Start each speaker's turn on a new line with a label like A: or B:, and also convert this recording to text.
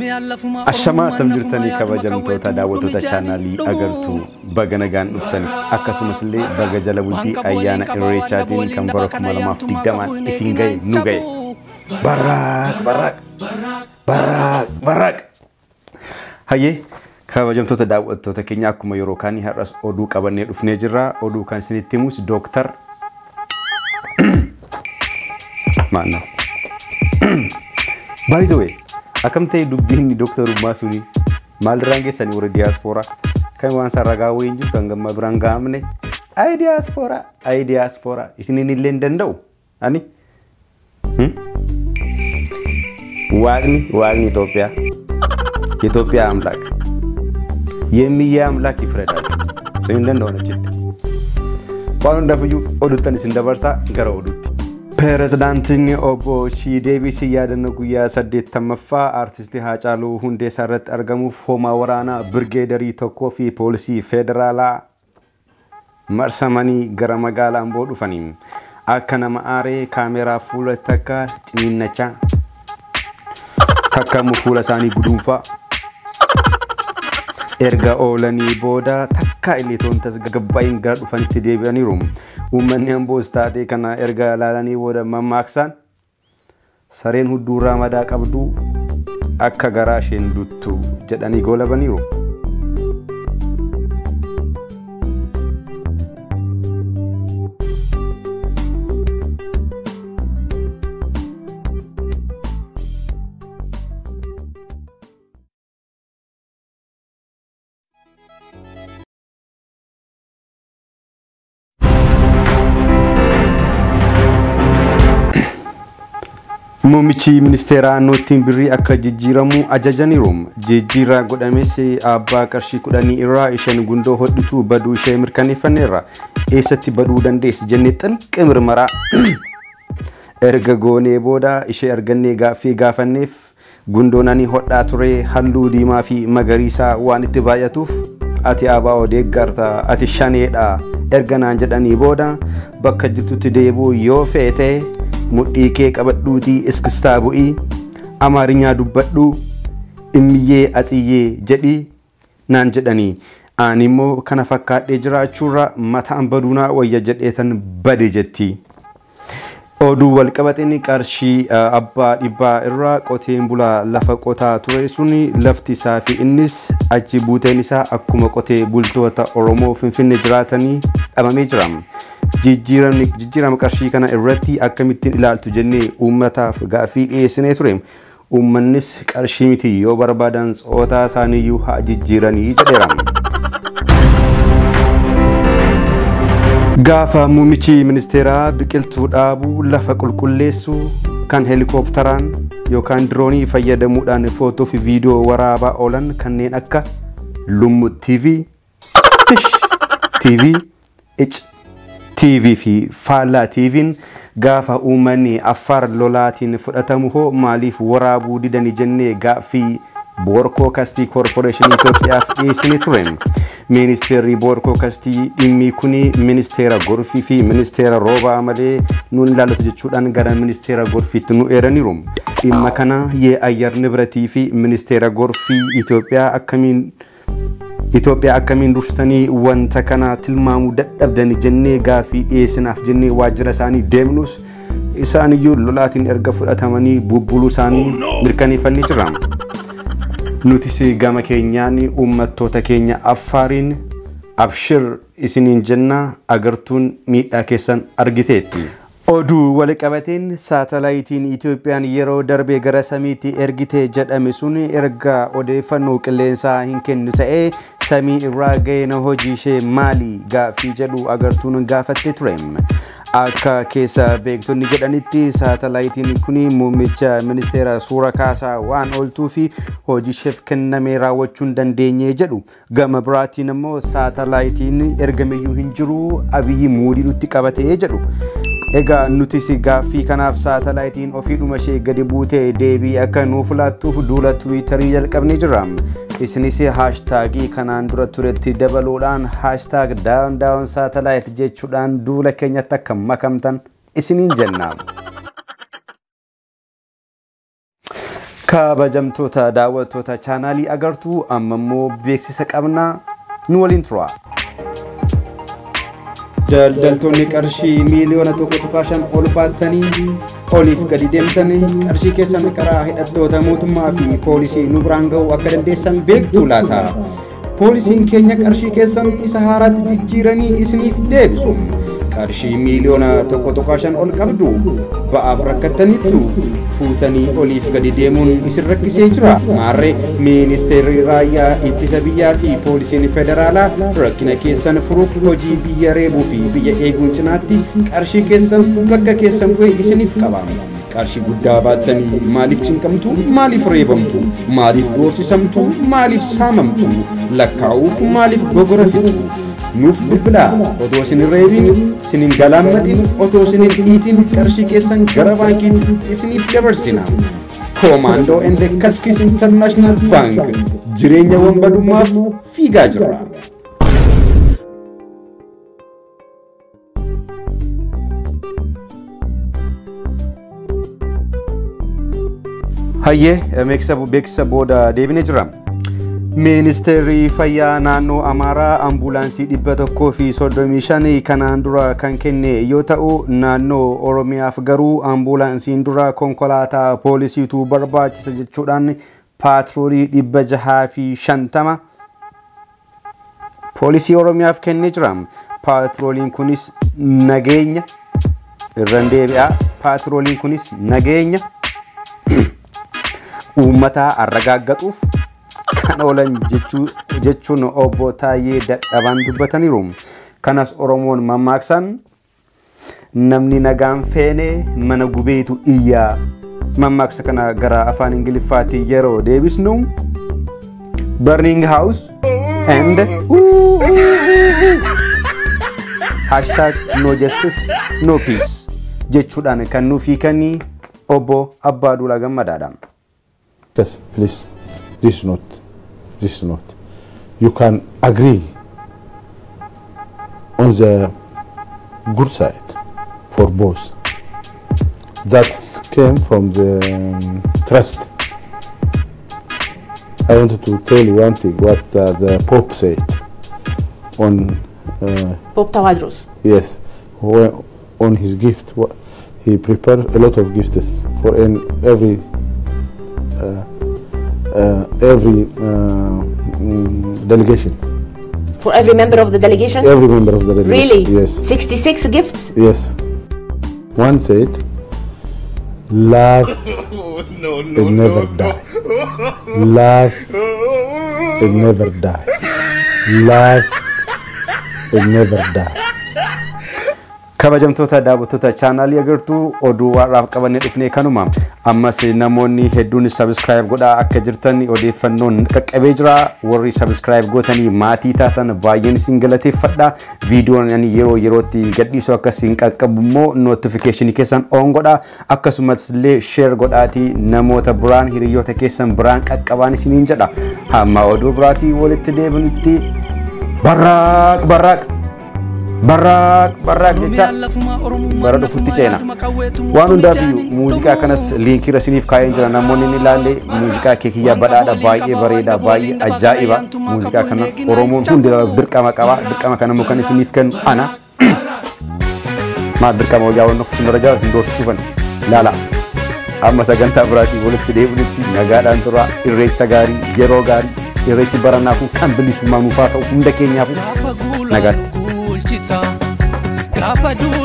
A: Ashamaa attam jirtanii kabajamtoota daawwattoota chaanaalii agartuu baga nagaan dhuftani akkasumas illee baga jala bultii ayyaana irreechaatiin kan bara 2020 isin gahe nu gahe. Barraaq barraaq barraaq barraaq. Hayyee kabajamtoota daawwattoota keenya akkuma yeroo kaanii har'as oduu qabannee dhufnee jirra. Oduu kan isinitti himus Dooktar Maannaa. By the way, akkam ta'e dubbiin dooktarummaa suni maalirraan geessanii warra diyaaspooraa kan waan isaan ragaa wayiin jirtu hangamma biraan gahamne ayi diyaaspooraa ayi diyaaspooraa isiniin illee hin danda'u ani waaqni waaqni Itoophiyaa የኢትዮጵያ አምላክ የሚያ አምላክ ይፍረዳችሁ። Isin hin danda'u achitti. Waan hundaafiyyuu oduttan isin dabarsaa gara oduutti. Pireezidaantiin obbo Shiideebiis yaadannoo guyyaa 80ffaa aartistii Haacaaluu Hundeessaa irratti argamuuf hoomaa waraanaa birgeedarii tokkoo fi poolisii federaalaa marsamanii gara magaalaa Amboo dhufanii akka nama aaree kaameraa fuula takka xiniinnachaa takka immoo fuula isaanii guduunfaa erga oolanii booda takka illee toon tasgabbaa'in gara dhufanitti deebi'aniiru. Uummanni Amboos taatee kana erga ilaalanii booda mammaaksaan sareen hudduurraa madaa qabdu akka garaa isheen duttu jedhanii goolabaniiru. Muummichi ministeeraa noottiin birrii akka jijjiiramu ajajaniiru. Jijjiirraa godhames abbaa qarshii 10 irraa isheen gundoo hodhitu baduu ishee mirkaneeffanneerra. Eessatti baduu dandeessi jennee xilqi mirmaraa erga goonee booda ishee argannee gaaffii gaafanneef gundoon ani hodhaa ture halluu diimaa fi magariisaa waan itti baay'atuuf ati abaa odeeggarta ati shaneedha erga naan jedhanii booda bakka jirtutti deebi'uu yoo feete mudhii kee qabadhuutii iskistaa bu'ii amaarinyaa dubbadhuu immiyyee atsiyyee jedhii naan jedhanii ani immoo kana fakkaadhee jiraachuurra mataan baduunaa wayya jedheetan bade jetti. Oduu walqabateen qarshii abbaa dhibbaa irraa qoteen bulaa lafa qotaa ture suni lafti isaa fi innis achi buuteen isaa akkuma qotee bultoota Oromoo Finfinnee jiraatanii dhabamee jira. Jijjiirama qarshii kana irratti akkamittiin ilaaltu jennee uummataaf gaaffii dhiyeessinee ture. Uummannis qarshii miti yoo barbaadan tsootaa isaaniiyyuu haa jijjiiranii jedheera. Gaafa muummichi ministeeraa biqiltuu dhaabuu lafa qulqulleessuu kan heelikooptaraan yookaan diroonii fayyadamuudhaan footoo fi viidiyoo waraabaa oolan kanneen akka Lummu TV, Tish TV, Ic TV fi Faallaa TV'n gaafa uummanni Affaar lolaatiin fudhatamu hoo maaliif waraabuu didanii jennee gaaffii Boorkoo Kastii Koorporeeshinii Itoophiyaaf dhiyeessine ture. Ministeerri Boorkoo Kastii dhimmi kuni ministeera gorfii fi ministeera roobaa malee nuun ilaallatu jechuudhaan gara ministeera gorfiitti nu eeraniiru. Dhimma kana የአየር ንብረtii fi ministeera gorfii Itoophiyaa akkamiin dursitanii wanta kana tilmaamuu dadhabdani jennee gaaffii dhiyeessinaaf jennee waajjira isaanii deemnus isaaniyyuu lolaatiin erga fudhatamanii bubbuluu isaanii mirkaneeffannee jirra. Nutis gama keenyaan uummattoota keenya Affaariin abshir isiniin jenna agartuun miidhaa keessan argiteetti. Oduu walqabateen saatalaayitiin Itoophiyaan yeroo darbe gara samiitti ergite jedhame sun erga odeeffannoo qilleensaa hin kennu ta'ee samii irraa ga'een hojii ishee maali gaaffii jedhu agartuun gaafattee ture. Akka keessa beektonni jedhanitti saatalaayitiin kun muummicha ministeera suura kaasaa waan ooltuu fi hojii isheef kenname raawwachuu hin dandeenye jedhu. Gama biraatiin immoo saatalaayitiin ergameyyuu hin jiru Abiyyi muudii nutti qabatee jedhu. Egaa nutis gaaffii kanaaf saatalaayitiin ofiidhuma ishee gadi buutee deebii akka nuuf laattuuf duula tiwiitarii jalqabnee jirra. Isinis haashtaagii kanaan dura turetti dabaluudhaan haashtaag daawun daawun saatalaayit jechuudhaan duula keenyatti akka makamtan isiniin jenna. Kabajamtoota daawwattoota chaanaalii agartuu, amma immoo beeksisa qabnaa, nu waliin tura. Daldaltoonni qarshii miiliyoona 1.5 ol baattanii oliif gadi deemtanii qarshii keessan karaa hidhattoota mootummaa fi poolisii nu biraan ga'uu akka dandeessan beektu laata? Poolisiin keenya qarshii keessan isa haaraatti jijjiiranii isiniif deebisu. Qarshii miiliyoona 1.5 ol qabdu, ba'aaf rakkattaniittu, fuutanii oliif gadi deemuun isin rakkisee jira. Maarree, ministeerri raayyaa ittisa biyyaa fi poolisiin federaalaa rakkina keessan furuuf hojii biyya reebuu fi biyya eeguun cinaatti qarshii keessan bakka keessan bu'ee isiniif qaba. Qarshii guddaa baattanii maaliif cinqamtu? Maaliif reebamtu? Maaliif doorsisamtu? Maaliif saamamtu? Lakkaa'uuf maaliif gogora fixu? Nuuf bilbilaa, otoo isin hin reebin, isin hin galaammatin, otoo isin hin dhiitin qarshii keessan gara baankiitti isiniif dabarsina. Commando and Kaskis International Bank, jireenya wanbadummaaf fiigaa jirra. Hayyee, beeksisa booda deebinee jira. Ministeerri Fayyaa naannoo Amaaraa ambulaansii 135 kanaan dura kan kenne yoo ta'u, naannoo Oromiyaaf garuu ambulaansiin dura konkolaataa poolisiitu barbaachisa jechuudhaan paatroolii 650 poolisii Oromiyaaf kennee jira. Paatrooliin kunis nageenya irran deebi'aa. Paatrooliin kunis nageenya uummataa arragaaggaxuuf kan oolan jechuun obbo Taayyee Dadhabaan dubbataniiru. Kanas Oromoon mammaaksan, "Namni nagaan feene mana gubeetu iyyaa." Mammaaksa kana gara afaan Ingiliffaatti yeroo deebisnu, "Burning house and #NoJusticeNoPeace" jechuudhaan kan nuuf hiikanii obbo Abbaaduulaa Gammadaadha.
B: Yes, please. This not. This not. You can agree on the good side for both. That came from the trust. I wanted to tell you one thing, what the Pope said on
C: Pope Tawadros.
B: Yes, on his gift, he prepared a lot of gifts for in every delegation.
C: For every member of the delegation?
B: Every member of the delegation.
C: Really?
B: Yes.
C: 66 gifts?
B: Yes. One said, "Love it never die. Love it never die. Love it never die."
A: Kabajamtoota daawwattoota chaanaalii agartuu, oduu har'aaf qabannee dhufnee kanuma. Ammas namoonni hedduun subscribe godhaa akka jirtan odeeffannoon qaqqabee jira. Warri subscribe gootanii maatii taatan baay'een isin galateeffadha. Viidiyoon ani yeroo yerootti gadhiisu akka isin qaqqabu immoo notificationii keessan on godha. Akkasumas illee share godhaatii namoota biraan, hiriyoota keessan biraan qaqqabaan isiniin jedha. Hamma oduu biraatii walitti deebinutti, barraaq barraaq barraaq barraaq jecha bara dhufutti ceena. Waan hundaafiyyuu muuziqaa kanas liinkii irra isiniif kaa'een jira, namoonni ni ilaalle. Muuziqaa Keekiyyaa Badhaadha, baay'ee bareeda, baay'ee ajaa'iba. Muuziqaa kana Oromoon hundi ilaaluuf dirqama qaba. Dirqama kana immoo kan isiniif kennu ana. Maal dirqama hojii hawwannoo fuchuun irra jira isin doorsisuufan ilaala. Amma sagantaa biraatiin walitti deebinutti nagaadhaan tura. Irreecha gaarii, yeroo gaarii. Irreechi baranaa kun kan bilisummaa nuufaa ta'u hunda keenyaaf. Nagaatti.
D: Gaafa duula.